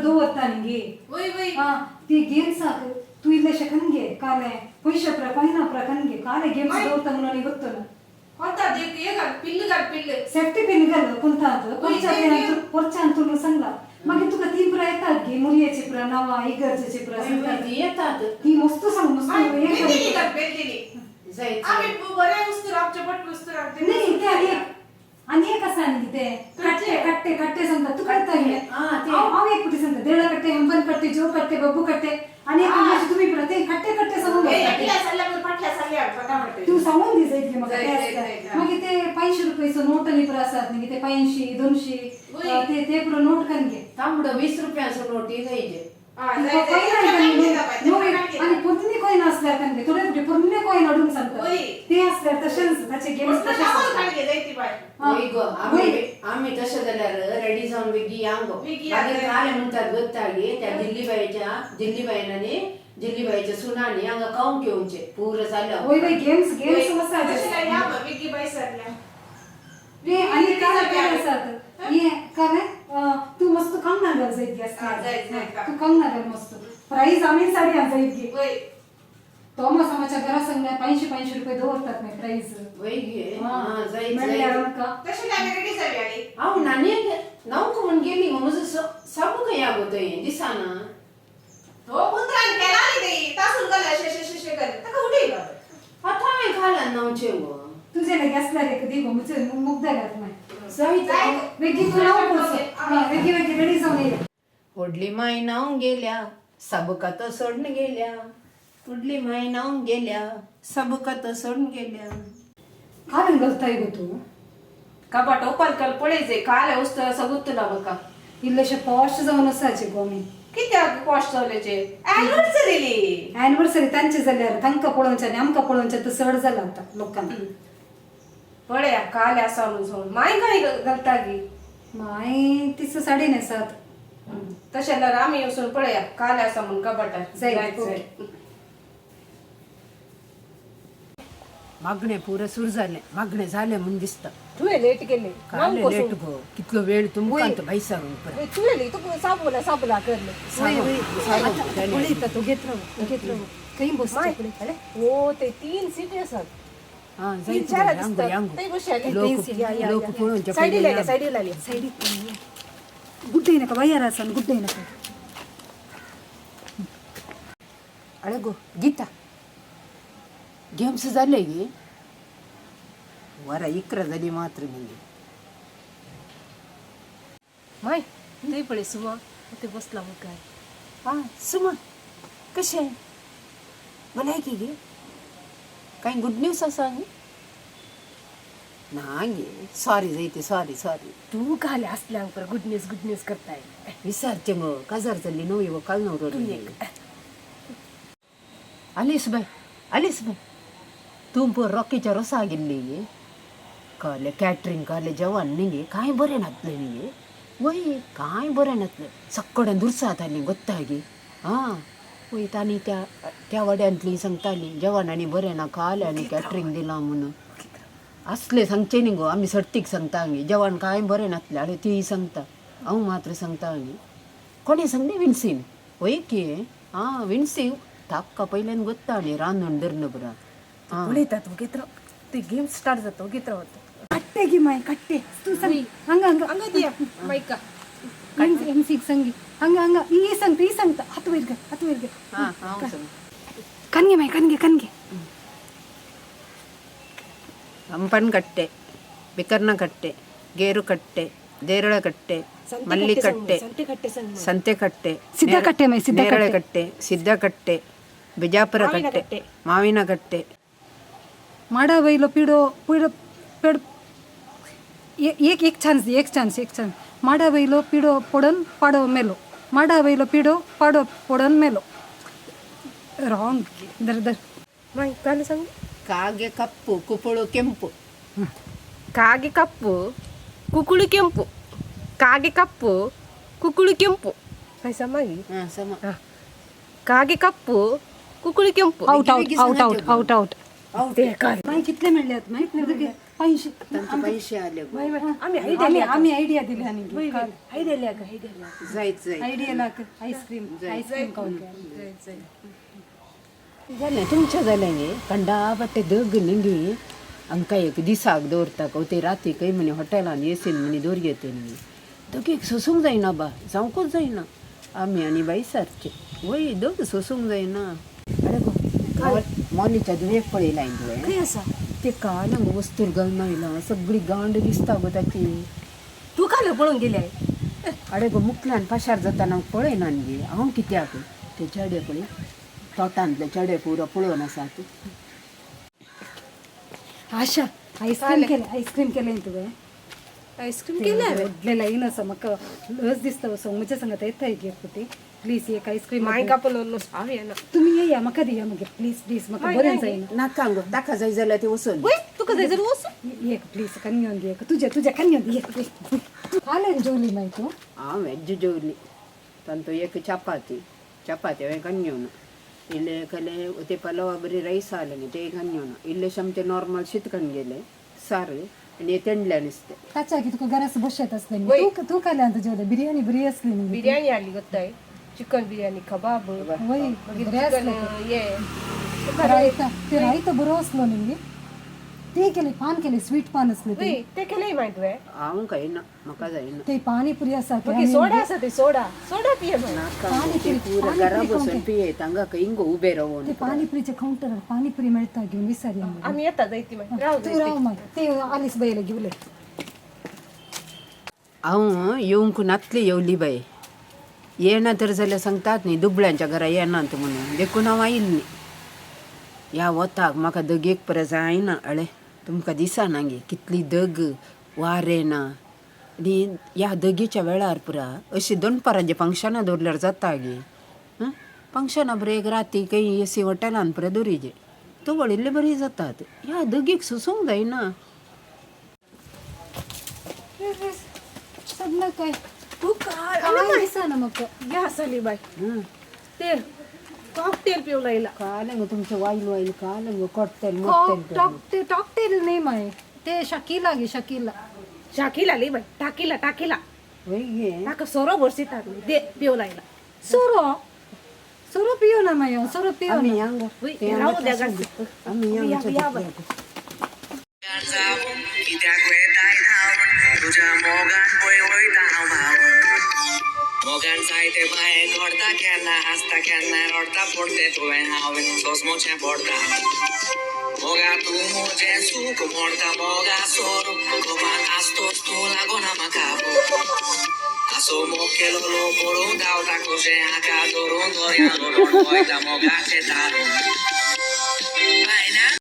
दवरता न्ही. वय वय. हा, ती गेम्साक तूं इल्लेशे खनगे काले पयशे पुरा कॉयना पुरा खनगे काले गेम्स दवरता म्हणून गोत्तो ना. कोणता देख ये घाल पिल्ल, घाल पिल्ल. सेफ्टी पिन घाल कुंतांत पोरच्या पोरच्यान तुला सांगला. मागीर तुका ती पुरा येतात गे, मुरयेची पुरा नांवां, इगर्जेची पुरा सांगतात. ती येतात. ती मस्त सांग, मस्त हे बेलदिनी कर. घाल बेलदिनी. जायचं. आम्ही बरे उस्तूर, आमचे बट उस्तूर आमचे. नाही, ते आणि एक आणि एक आसा न्ही ते कट्टे कट्टे कट्टे सांगता. तूं कळटा गे? हा, ते. हांव हांव एक फावटी सांगता, देडा कट्टे, हेंपन कट्टे, जो कट्टे, बब्बू कट्टे आणि एक म्हणजे तुम्ही पुरा ते कट्टे कट्टे सांगून ए, बसता. एकल्या सल्ल्या फाटल्या सल्ल्या फटाफट. तूं सांगून दी जायत गे म्हाका. जाय, ते जाय, आसता. जाय, जाय. मागीर ते 500 रुपयाचो नोट आनी पुरो आसात न्ही ते 500 200. वय. ते ते पुरो नोट कन घे. तांबडो 20 रुपयाचो नोट जायचे. हा, जाय, जाय. आणि पोरणी कॉइन असल्यार कन घे. थोडे फावटी पोरणे कॉइन हाडून सांगता. वय. ते असल्यार तशेंच ताचे गेम्स मस्त तशेंच. टावल घाल गे जायती बाय. हा. वय गो, आम्ही आम्ही तशें जाल्यार रेडी जावन बेगी यांगो. बेगी मागीर या. काले म्हणटात गोत्तागी त्या दिल्लीबाईच्या, दिल्लीबाईन आनी दिल्लीबाईच्या सुनांनी हांगा खावंक येवचें पुरो जालें. वय वय, गेम्स गेम्स आसा. तशें काय या मग, बेगी बाय सरल्या. ते आणि काय काय आसात हे काय तूं मस्त कंगना घाल जायत गे. हा, जायत, जायत. तूं कंगना घाल मस्त. प्राईज आमी साडी जायत गे. वय. थॉमस आमाच्या घरा सांगल्या 500 500 रुपये दवरतात मागीर प्राईज. वय गे, हा, जायत मेळ्ळ्यार जायत. आमकां. तशें काय आमी रेडी जावया रे. हांव नानी न्हावंक म्हूण गेली गो, म्हजो साबू खंय या गो थंय दिसना. हो, उंदरान केला न्ही ते तासून घाल अशें अशें अशें घाल ताका उडय गो. आतां हांवें खाला न्हांवचें गो. तुजें लागीं आसल्यार एक दी गो, मुझे मुग्ध घात मागीर. जायत. जाय. बेगीन तूं न्हांवंक वच. बेगीन बेगीन रेडी जावन ये. व्हडली माय न्हावंक गेल्या, साबुकातो सोडून गेल्या. व्हडली माय न्हावंक गेल्या, साबुकातो सोडून गेल्या. कालन घालताय गो तूं? कपाट ओपन कर पळयचे काले उस्त सगुत्तला म्हाका. इल्लेशे पॉश जावन आसाचे गो आमी. कित्याक पॉश जावल्याचे? एनिवर्सरी. एनिवर्सरी तांची जाल्यार तांकां पळोवचें आनी आमकां पळोवचें तर चड जाला आतां लोकांक. पळया काले आसा म्हणून सोड माय काय घालता गी. माय तिचो साडी न्हेसात. तशें जाल्यार आमी वचून पळया काले आसा म्हणून कपाटार. जाय, जायत, ओके. जाय. मागणें पुरो सुरू जालें, मागणें जालें म्हूण दिसता. तुवें लेट केले. काले लेट गो, कितलो वेळ तुमकां तो भाई सारून परत. तुवें तुका साबुला साबुला करले. वय वय, पळयता तूं, घेत राव, घेत राव, खंय बसता पळय. ओ, ते 3 सीटी आसात. हा, तीन जायत चार गो, यांगो दिसतात. यांगो. ते बशे. लोक लोक पळोवचे सायडीला पयलीं. आयल्या, सायडीला आयल्या. सायडीक गुड्डे नाका, वयर आसा गुड्डे नाका. अरे गो गीता, गेम्स जाले गे? वरां 11 जाली मात्र म्हणजे. माय, थंय पळय सुमा ते बसला मुखार. हा, सुमा, कशें भलायकी गे? कांय गुड न्यूज आसा न्ही? ना गे, सॉरी जायते, सॉरी सॉरी. तूं काल असल्यांक पर गुड न्यूज गुड न्यूज करताय. विसारचें गो, काजार जाल्ली न्हय गो काल न्हवरो. आलीस बाय, आलीस बाय, तूं पळय रॉकीच्या रोसा गेल्ली गे. काले कॅटरींग, काले जेवण न्ही गे, कांय बरें नातलें न्ही गे. वय, कांय बरें नातलें. सक्कडेन दुरसातालीं गोत्ता गे. आं वय, तांणी त्या त्या वाड्यांतलीं सांगतालीं जेवण आनी बरें ना काले आनी कॅटरींग दिलां म्हणून. असलें सांगचें न्ही गो, आमी सर्तीक सांगता गे जेवण कांय बरें नातलें. आनी तीय सांगता, हांव मात्र सांगता न्ही. कोणें सांगलें? विन्सीन वय की. आं, विन्सी ताका पयल्यान गोत्ता न्ही रांदून धरून पुरा. आं. पळयता तूं, घेत राव. ते गेम स्टार्ट जाता, घेत राव. कट्टे गी माय, कट्टे तूं सांग. हांगा हांगा. हांगा दिया मायका. एम सीक संगी, हांगा हांगा. ही सांगता, ही सांगता. हात वयर घे, हात वयर घे. आं, हांव सांग. कनगे माय, कनगे कनगे. ಹಂಪನಕಟ್ಟೆ, ಬಿಕರ್ನಕಟ್ಟೆ, ಗೇರುಕಟ್ಟೆ, ದೇರಳಕಟ್ಟೆ, ಮಲ್ಲಿಕಟ್ಟೆ, ಸಂತೆಕಟ್ಟೆ, ಸಿದ್ದಕಟ್ಟೆ ಮೈ, ಸಿದ್ದಕಟ್ಟೆ. ನೇರಳೆಕಟ್ಟೆ, ಸಿದ್ದಕಟ್ಟೆ, ಬಿಜಾಪುರ ಕಟ್ಟೆ, ಮಾವಿನಕಟ್ಟೆ. माडा वयलो पिडो पिडो पेड एक एक चान्स दी, एक चान्स, एक चान्स. माडा वयलो पिडो पडोन पाडो मेलो, माडा वयलो पिडो पाडो पडोन मेलो. रांग, धर धर. माय, काल सांग. ಕಾಗೆ ಕಪ್ಪು, ಕುಪುಳು ಕೆಂಪು. ಕಾಗೆ ಕಪ್ಪು ಕುಕುಳು ಕೆಂಪು, ಕಾಗೆ ಕಪ್ಪು ಕುಕುಳು ಕೆಂಪು. ಸಮಾಗಿ. ಹಾ, ಸಮ. ಕಾಗೆ ಕಪ್ಪು ಕುಕುಳು ಕೆಂಪು. Out out out out out out. मागीर कितले मेळ्ळ्यात मागीर? पैसे तांचे पैसे आले गो. आम्ही आम्ही आम्ही आयडिया दिली आणि आयडिया आयडिया जायत जायत आयडिया लाक आईस्क्रीम आईस्क्रीम खाऊन जालें तुमचें जालें गे कंडा पट्टे दग न्ही हांकां एक दिसाक दवरता को ते राती खंय म्हणे हॉटेलान एसीन म्हणे दवर घेते न्ही दोगीक सोसूंक जायना बा जावंकूच जायना आमी आनी बाई सारचे वय दोग सोसूंक जायना. अरे गो मॉलीच्या धुवेक पळयला हांवें तुवें खंय आसा ते काल हांगा वस्तूर घालून आयला सगळी गांड दिसता गो ताची. तूं काल पळोवन गेले? अरे गो मुकल्यान पाशार जाताना पळयना न्ही हांव कित्याक ते चेडे पळय तोटांतले चेडे पुरो पळोवन आसात. आशा आईस्क्रीम केलें आईस्क्रीम केलें तुवें? आईस्क्रीम केलें हांवें. व्हडलें लायन आसा म्हाका लज दिसता वचोंक म्हज्या सांगात येता एक फावटी प्लीज एक आईस्क्रीम. मायका पळोवन हांव येना. तुमी येया म्हाका दिया मागीर प्लीज प्लीज म्हाका बरें जायना. नाका गो ताका जाय जाल्यार ते वचून. वय तुका जाय जाल्यार वचून. एक प्लीज कन्योन दी एक तुज्या तुज्या कन्योन दी एक काल्यान जेवली मागीर तूं? हांव वेज जेवली तांतू एक चपाती चपाती हांवें कन्योन इल्ले कले ते पलवा बरी रायस आले न्ही ते कन्योन इल्लेशे आमचे नॉर्मल शीत कन्न गेले सार आनी तेंडले नुस्तें. ताच्या की तुका घरास बशेत आसलें न्ही तूं तूं काल्यान जेवलें बिरयानी बरी आसली न्ही? बिर्याणी हाडली गोत्ताय चिकन बिर्याणी कबाब वय मागीर बरें चिकन आसलें. हे रायता ते रायता बरो आसलो न्ही ते केले पान केले स्वीट पान आसले ते. वय ते केलें मागीर तुवें? हांव खायना म्हाका जायना. ते पानीपुरी आसा ते मागीर सोडा आसा ते सोडा सोडा पिये मागीर. नाका पानीपुरी ते पुरा घरा बसून पियेत हांगा खंय गो उबें रावून. ते पानीपुरीचे काउंटर पानीपुरी मेळटा घेवन विसारी आमी येता जायती मागीर राव तूं राव मागीर ते आलीस बायले घेवले. हांव येवंक नातली येवली बाय येना तर जाल्यार सांगतात न्ही दुबळ्यांच्या घरा येनात म्हणून देखून हांव आयिल्ली. ह्या वताक म्हाका दगेक परत जायना. अळे तुमकां दिसना गे कितली दग वारें ना आनी ह्या दगेच्या वेळार पुरा अशी दनपारांची फंक्शनां दवरल्यार जाता गे. फंक्शनां बरें एक राती खंय एसी हॉटेलान पुरा दवरिजे तो व्हडिल्ले बरी जातात. ह्या दगेक सोसूंक जायना. सगळं काय तूं काल काय दिसना म्हाका. या आसली बाय ते कॉकटेल पिवंक लायला. काल गो तुमचें वायल वायल काल गो कोट्टेल मोट्टेल. टॉकटेल न्ही मागीर ते शकीला गे शकीला शाकीला न्ही बाय टाकीला टाकीला वय गे ताका सोरो भरसितात न्ही दे पिवंक लायला. सोरो सोरो पियो ना मागीर सोरो पियो आमी यांग वय राव द्या गांधी. आमी यांग या बाय. कित्याक वेताय धांवन तुज्या मोगान पळय वयता हांव भावन मोगान जायते बाये घडता केन्ना हांसता केन्ना रडता पूण तें तुवें हांवें सोसमोचें पडटा मोगा तूं म्हजें सूख मोडटा मोगा सोरो गोपान आसतोच तूं लागोना म्हाका आसो मोग केलो पळोवन धांवता कशें हाका धरून दर्या लोळून वयता मोगाचें दारू.